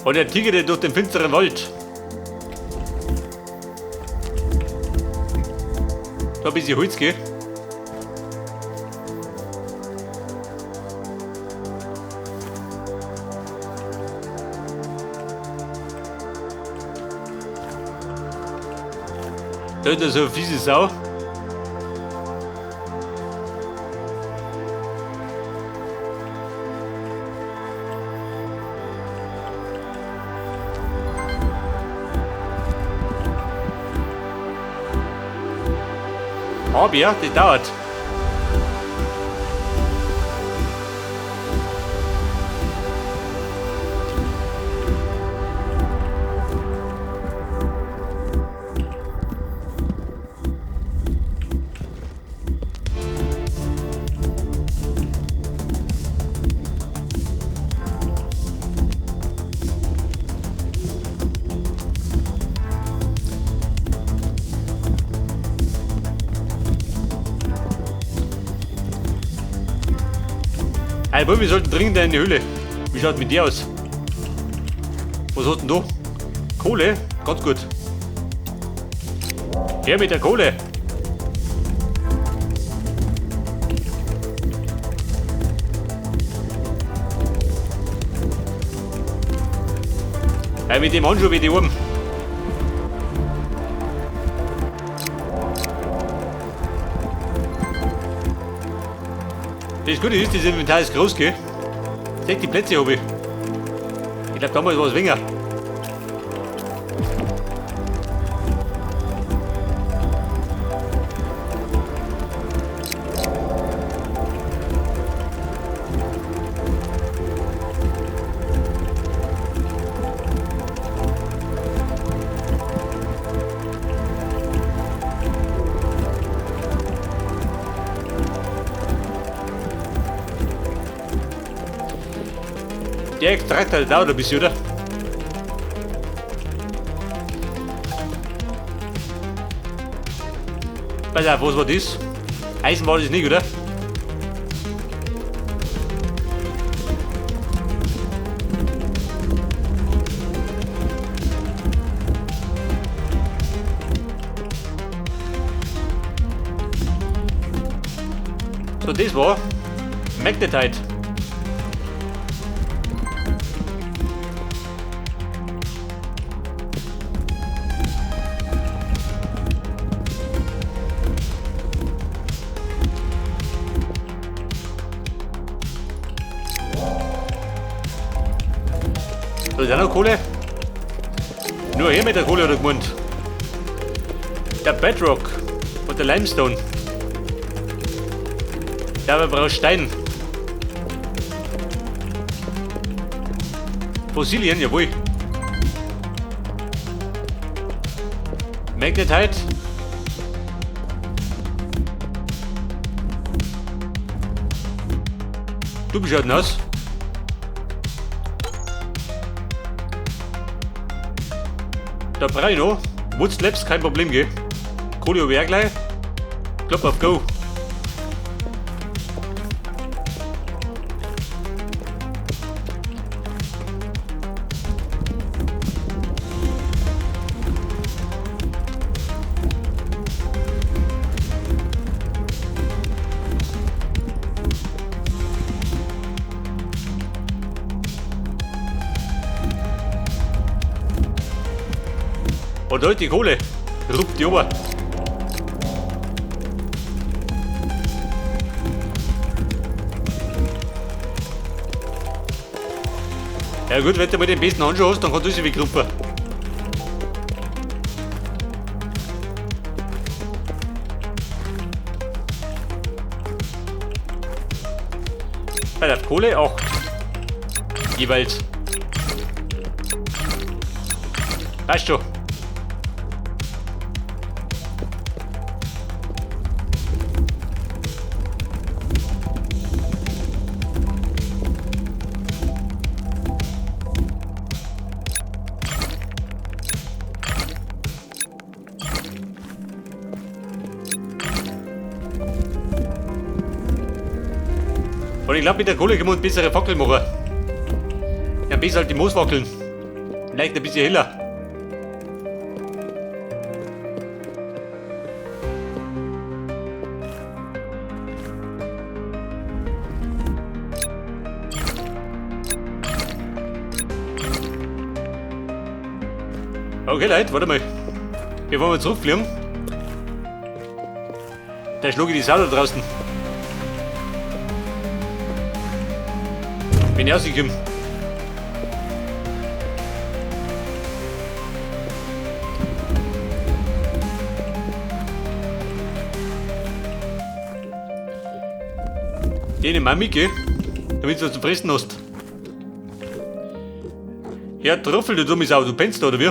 Und er tigerte durch den finsteren Wald. Da ein bisschen Holz, gell? Da ist so eine fiese Sau. Aber ja, das dauert. Hey, wir sollten dringend in die Höhle. Wie schaut mit dir aus? Was hast denn du? Kohle? Ganz gut. Her mit der Kohle. Hey, mit dem Handschuh wieder oben. Das Gute ist, das Inventar ist groß, gell? Sech die Plätze habe ich. Ich glaube, damals war es weniger. Der Extrakt hat dauert ein bisschen, oder? Pass auf, was war das? Eisen war das nicht, oder? So, das war Magnetite. Da ist auch noch Kohle. Nur her mit der Kohle, hat er gemeint. Der Bedrock und der Limestone. Ja, aber braucht Stein. Fossilien, jawohl. Magnetite. Du, wie schaut denn aus? Da brauche ich noch. Wood Slabs, kein Problem, gell? Kohle habe ich auch gleich. Klopp auf Go. Und da die Kohle. Ruppt die ober. Ja gut, wenn du mal den besten Handschuh hast, dann kannst du sie wegruppen. Bei der Kohle 8. Jeweils. Weißt du. Und ich glaube, mit der Kohle können wir uns bessere Fackeln machen. Ja, besser halt die Mooswackeln. Vielleicht ein bisschen heller. Okay, Leute, warte mal. Bevor wir zurückfliegen, da schlug ich die Sau da draußen. Bin ich rausgekommen. Den nehmen wir mit, gell? Damit du was zu fressen hast. Ja, Trüffel, du dumme Sau, du pennst da, oder wie?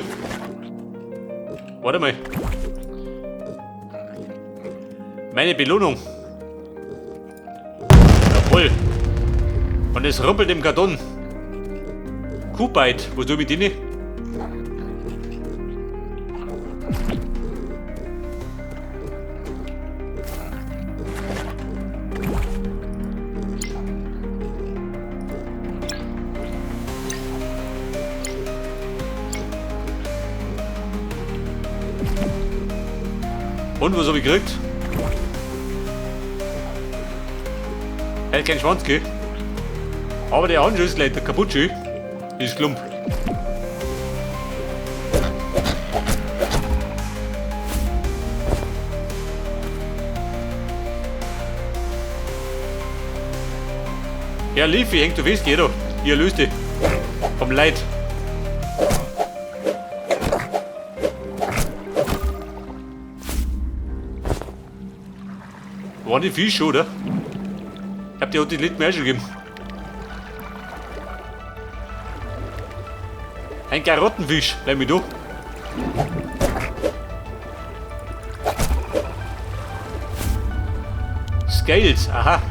Warte mal. Meine Belohnung. Jawohl. Und es rumpelt im Karton. Kuhbite, was du mit denen? Und was hab ich gekriegt? Er hat keinen Schwanz, gell? Aber der Handschuh ist gleich der Kaputschi. Ist klump. Ja, Leafy, hängt du fest, geh doch. Ihr löst dich. Vom Leid. Waren die Fische, oder? Ich hab dir heute die letzten Mal schon gegeben. Ein Karottenfisch, bleib mir da. Scales, aha.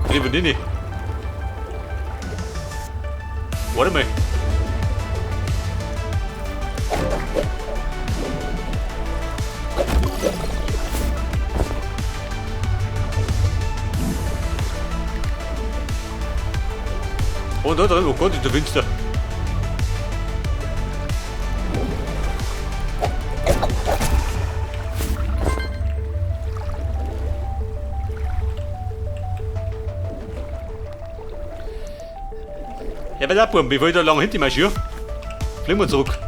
Riverdini. Warte mal. Und da drin, oh Gott, ist der finster. Ja, pass auf, Buben, bevor ich da lang hinten marschiere, fliegen wir zurück.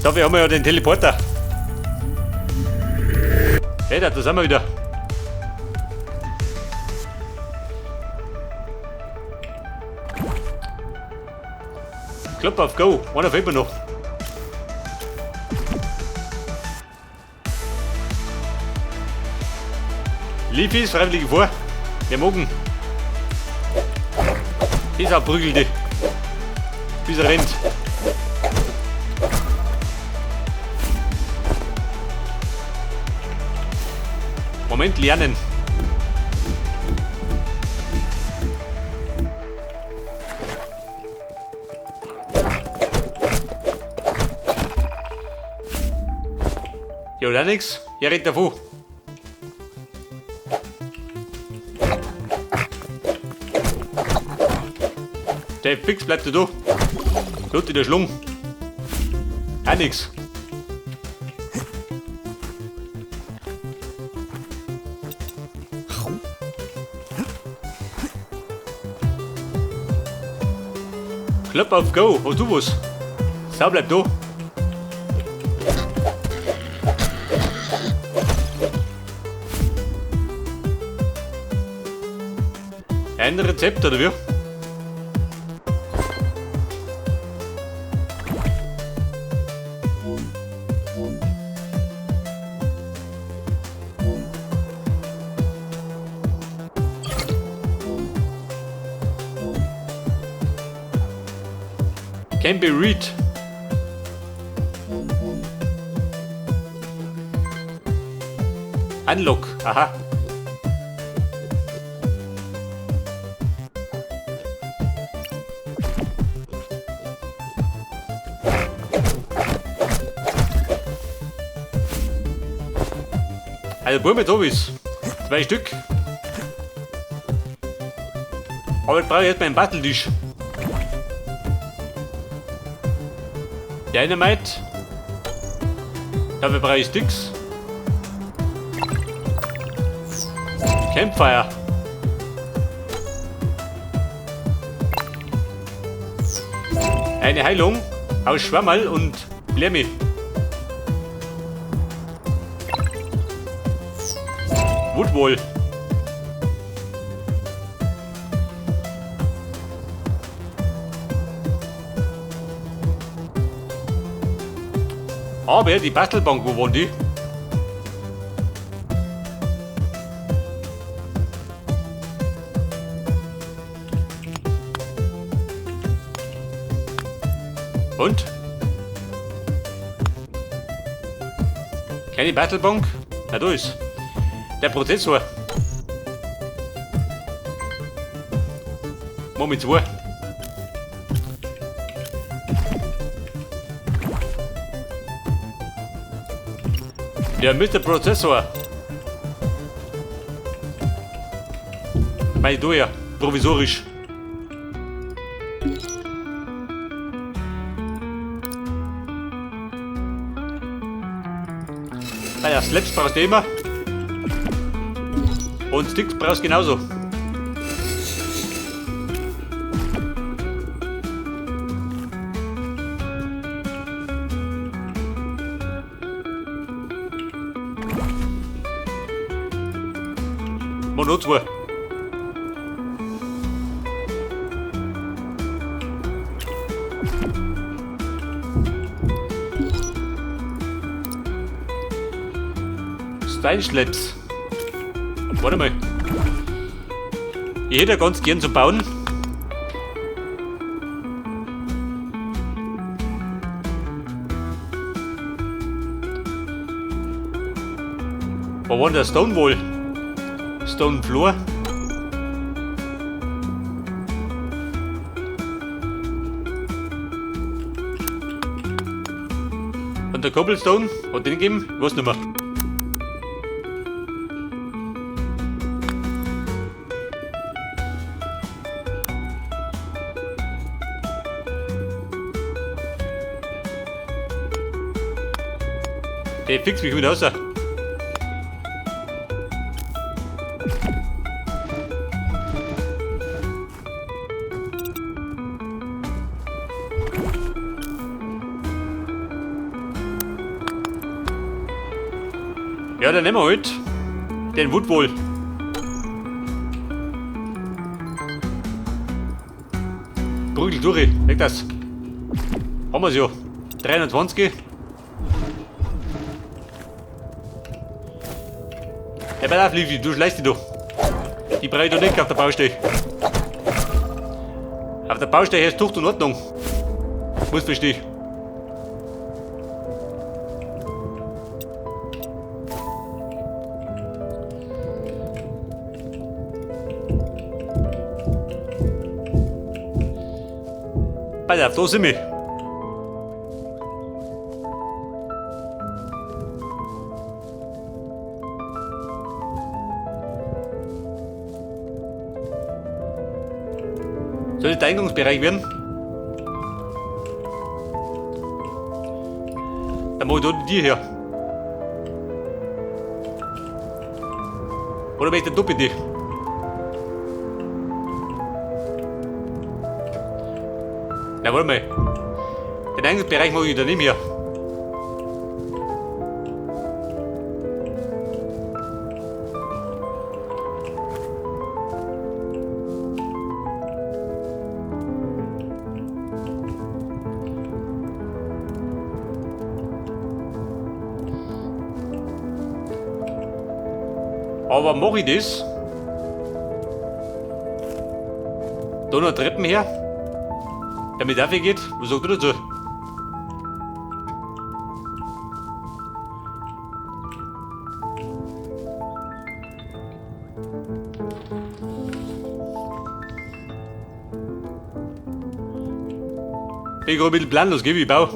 Dafür haben wir ja den Teleporter. Hey, da sind wir wieder. Klopp auf Go, einer fehlt mir noch. Leafy ist freiwillig vor. Der Mogen. Dieser prügelt die. Bis er rennt. Moment, lernen. Ja, da nix. Er rennt davon. Der Fix bleibt da. Blut in der Schlung. Auch nix. Klopp auf Go. Hast du was? Sau bleibt da. Ein Rezept, oder wie? Can be read. Unlock, aha. Also Bub, jetzt hab ich's. 2 Stück. Aber ich brauche jetzt meinen Basteltisch. Dynamite. Dafür brauche ich Sticks. Campfire. Eine Heilung aus Schwammerl und Blemmi. Woodwall. Aber die Bastelbank, wo waren die? Und? Keine Bastelbank? Na, da ist der Prozessor. Moment 2. Der Mr. Prozessor. Mei, du ja, provisorisch. Naja, Slaps brauchst du immer. Und Sticks brauchst du genauso. Mal noch zwei. Steinschlepps. Warte mal. Ich hätte ja ganz gern zum Bauen. Wo war denn der Stonewall? Stone Floor. Und der Cobblestone, hat den gegeben? Ich weiß nicht mehr. Der fixt mich wieder raus. Ja, dann nehmen wir halt den Woodwall. Prügel durch, leg das. Haben wir's ja. 320. Hey, pass auf, Leafy, du schleichst dich doch. Die brauche ich doch nicht auf der Baustelle. Auf der Baustelle herrscht Tucht und Ordnung. Muss verstehen. Pass auf, da sind wir. Soll das der Eingangsbereich werden? Dann mach ich da die her. Oder möchte ich den bitte? Na, warte mal. Den Eingangsbereich mach ich da nicht mehr. Aber mach ich das? Da noch Treppen her? Damit es geht? Was sagt du dazu? Bin gerade ein bisschen planlos, gell, wie ich baue.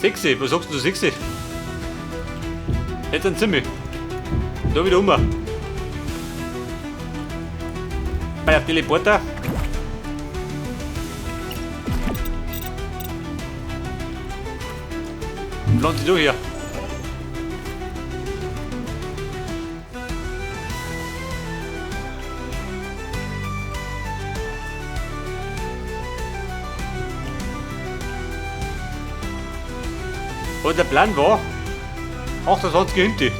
6, was sagst du, 6? Jetzt sind ziemlich. Da wieder um. Bei der Teleporter. Pflanze du hier. Und der Plan war 28 hinten.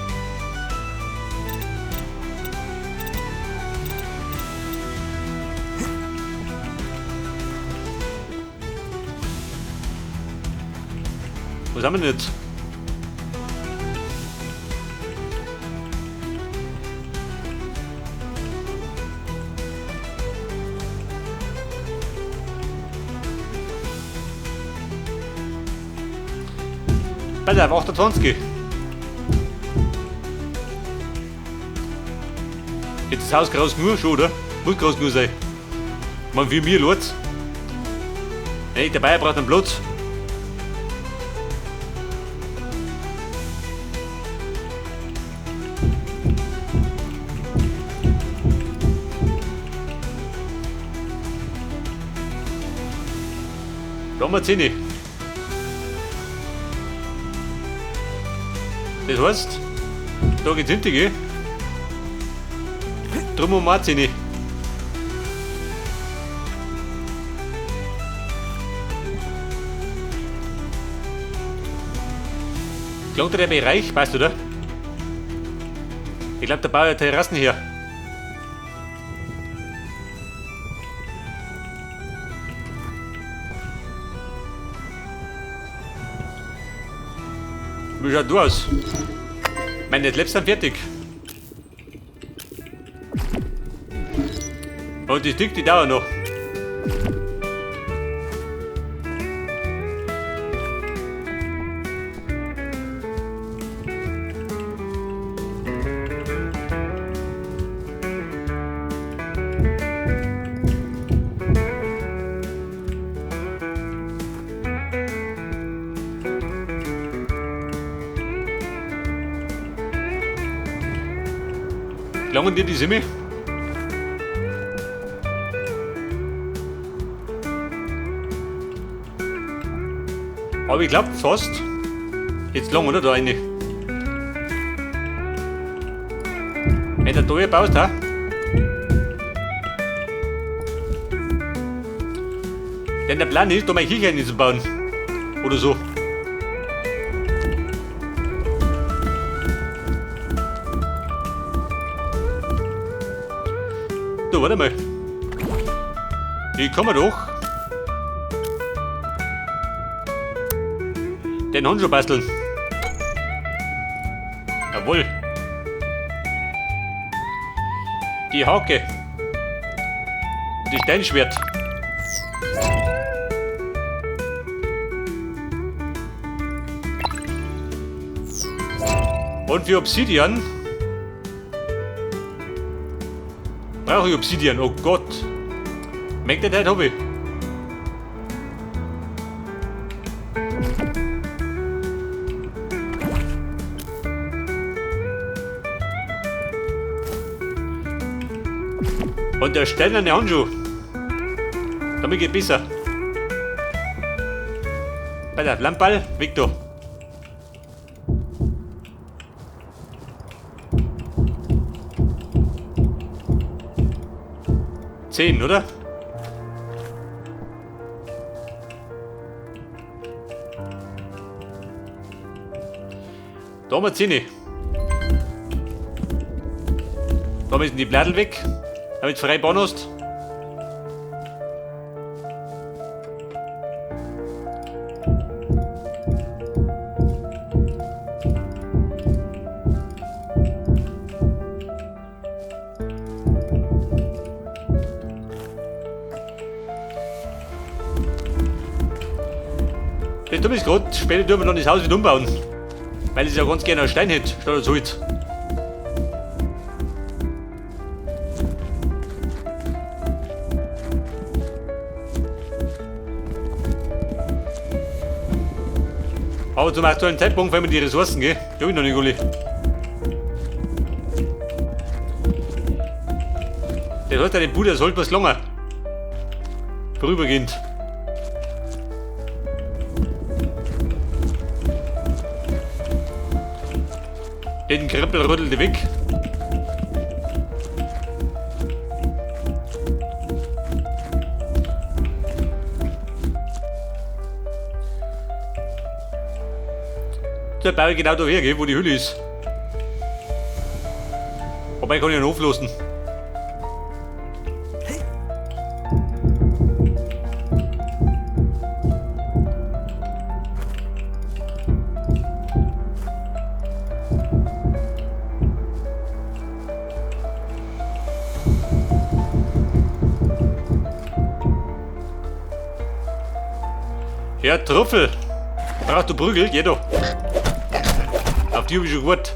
Was haben wir denn jetzt? Pass auf, 28. Jetzt das Haus groß genug schon, oder? Muss groß genug sein. Man, wie mir Leute. Hey, der Bayer braucht einen Platz. Da haben wir 10. Das heißt, da geht's hinter, gell? Drum um auch 10. Klangt der Bereich, weißt du, oder? Ich glaub, der baut ja Terrassen her. Wie schaut du aus? Meine Labs sind fertig. Und die Stück, die dauern noch. Langen dir die Simme? Aber ich glaub fast. Jetzt lang, oder? Da eine. Wenn der da hier baust, ha? Denn der Plan ist, da meine Küche einzubauen. Oder so. Du, warte mal. Ich komme doch den Handschuh basteln. Jawohl. Die Hake. Die Steinschwert. Und für Obsidian. Brauche ich Obsidian, oh Gott. Merkt ihr das, Hobby? Und der steinerne Handschuh. Damit geht besser. Bei der Lammball, Victor. 10, oder? Da haben wir 10. Da müssen die Blättel weg, damit du frei bauen hast. Das Dumme ist grad, später tun wir dann das Haus wieder umbauen. Weil ich es ja ganz gerne aus Stein hätte, statt aus Holz. Aber zum aktuellen Zeitpunkt, wenn wir die Ressourcen gell? Die hab ich noch nicht alle. Der sollte den Bruder, sollte was länger. Vorübergehend. Den Krempel rüttelt weg. Der baue ich genau da her, gell, wo die Hülle ist. Wobei kann ich ihn auflosen. Ja, Trüffel. Brauchst du Prügel? Ja, doch. Auf die hab ich schon gewartet.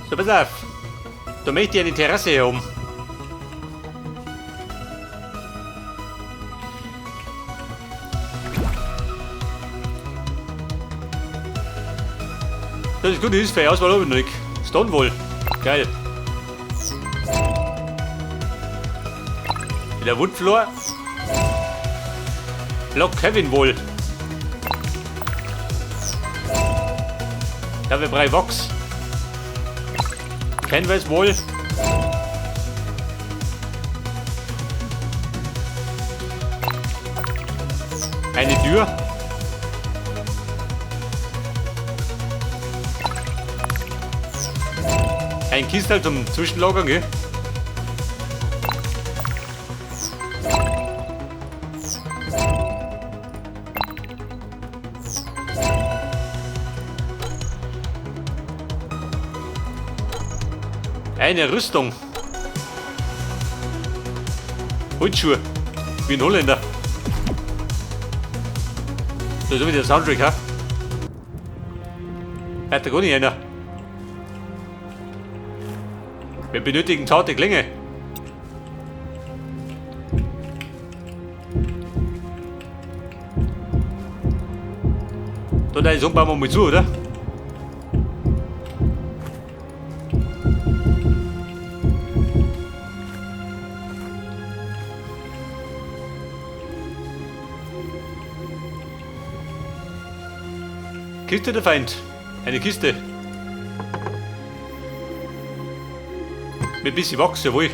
So, pass auf. Da möchte ich eine Terrasse hier oben. Das ist gut, ist für Auswahl habe ich noch nicht. Stonewall. Geil. Der Woodfloor. Log Kevin wohl. Da wir brei Vox. Canvas Wall. Eine Tür. Ein Kistel zum Zwischenlagern, gell? Eine Rüstung. Holzschuhe. Wie ein Holländer. Das ist wieder der Soundtrack, ha? Hat da gar nicht einer. Wir benötigen zarte Klinge. Da, da ist bauen wir mal zu, oder? Kiste der Feind. Eine Kiste. Mit bisschen Wachs, jawohl.